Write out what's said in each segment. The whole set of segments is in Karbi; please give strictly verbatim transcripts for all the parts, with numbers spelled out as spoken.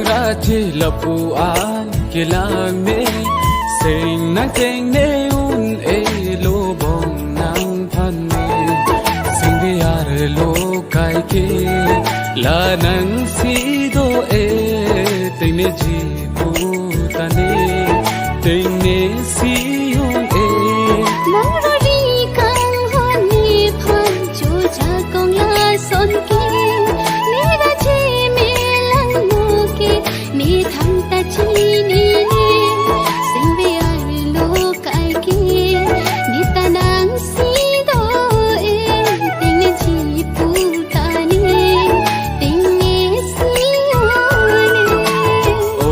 Kache lapu-an kelang me, seng nang tengne un-e, lobong nangphan me. Singve arlo kaike, la nangsi do-e, tengnesi pu tane, tengnesi un-e. Nang rori kanghon nephan chojakong lason ke, ne raje me langno ke, ne thangta chinine. Singve arlo kaike, ne ta nangsi do-e, tengnesi pu tane, tengnesi un-e. O,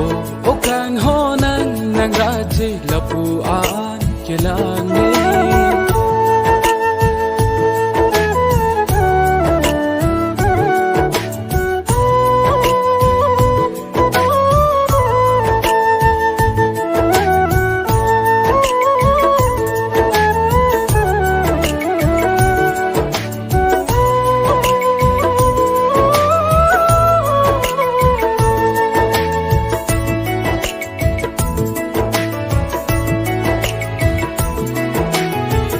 o kanghon nang, nang raje lapu-an kelang me.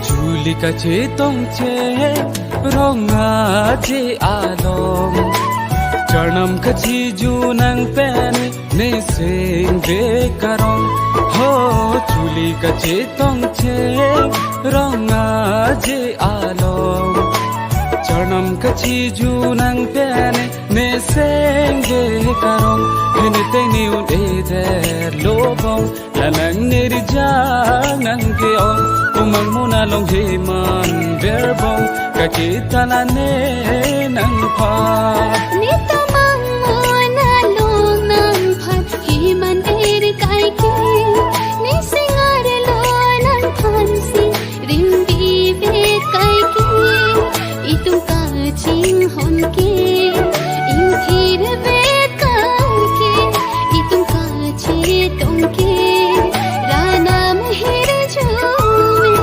Chuli kachetongche rong aje along, charnam kachiju nang pen ne singve karong. Ho, chuli kachetongche rong aje along, charnam kachiju nang pen ne singve karong. He ne tengne un-e det lobong, la nang ne rijang nang ke-ong. O mangmon along heman verbong, kaike ta la ne nangphan. Ne ta mangmon along nangphan, heman er kaike, ne sing arlo nangphan si ring dive kaike. Itum kachinghon ke, ingthir ve kaike, itum kachetong ke, ranam hirjume.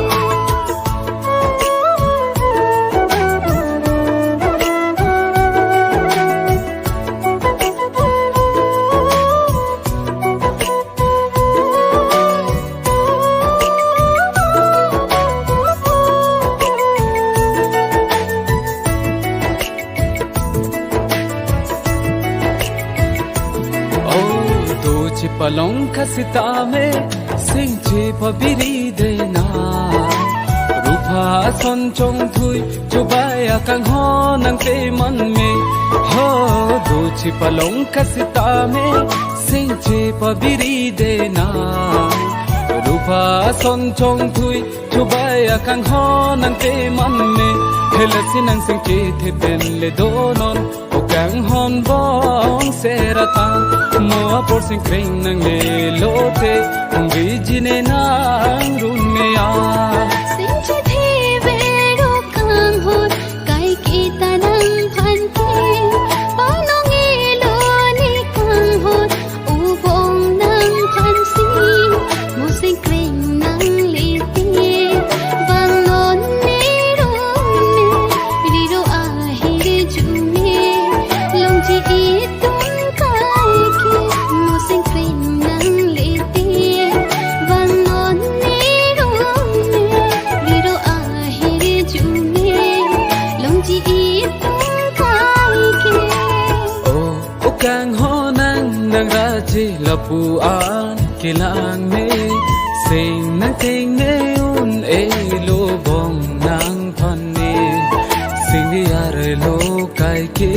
O, doche palong kasitame, singche pabiri dena. Rupha ason chongthui, chubai akanghon nang teman me. Ho, doche palong kasitame, singche pabiri dena. Rupha ason chongthui, chubai akanghon nang teman me. He lasi nang singchethe pen le donon, o kanghon bong seratan. Mo apor singkreng nangle lote, ong viji ne nangrun me a. Singchethe vero kanghon, kaike ta nangphan ke, panong elo ne kanghon, ubong nangphan si, mo singkreng nangle te, vangnon ne ro me, riro ahirjume, longji itum kaike, mo singkreng nangle te, vangnon ne ro me, riro ahirjume, longji itum kaike. O, o kanghon nang, nang raje lapu-an kelang me, sing nang tengne un-e, lobong nangphan me. Singve arlo kaike,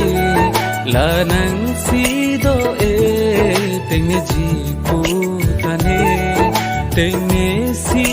la nangsi do-e, tengnesi pu tane, tengnesi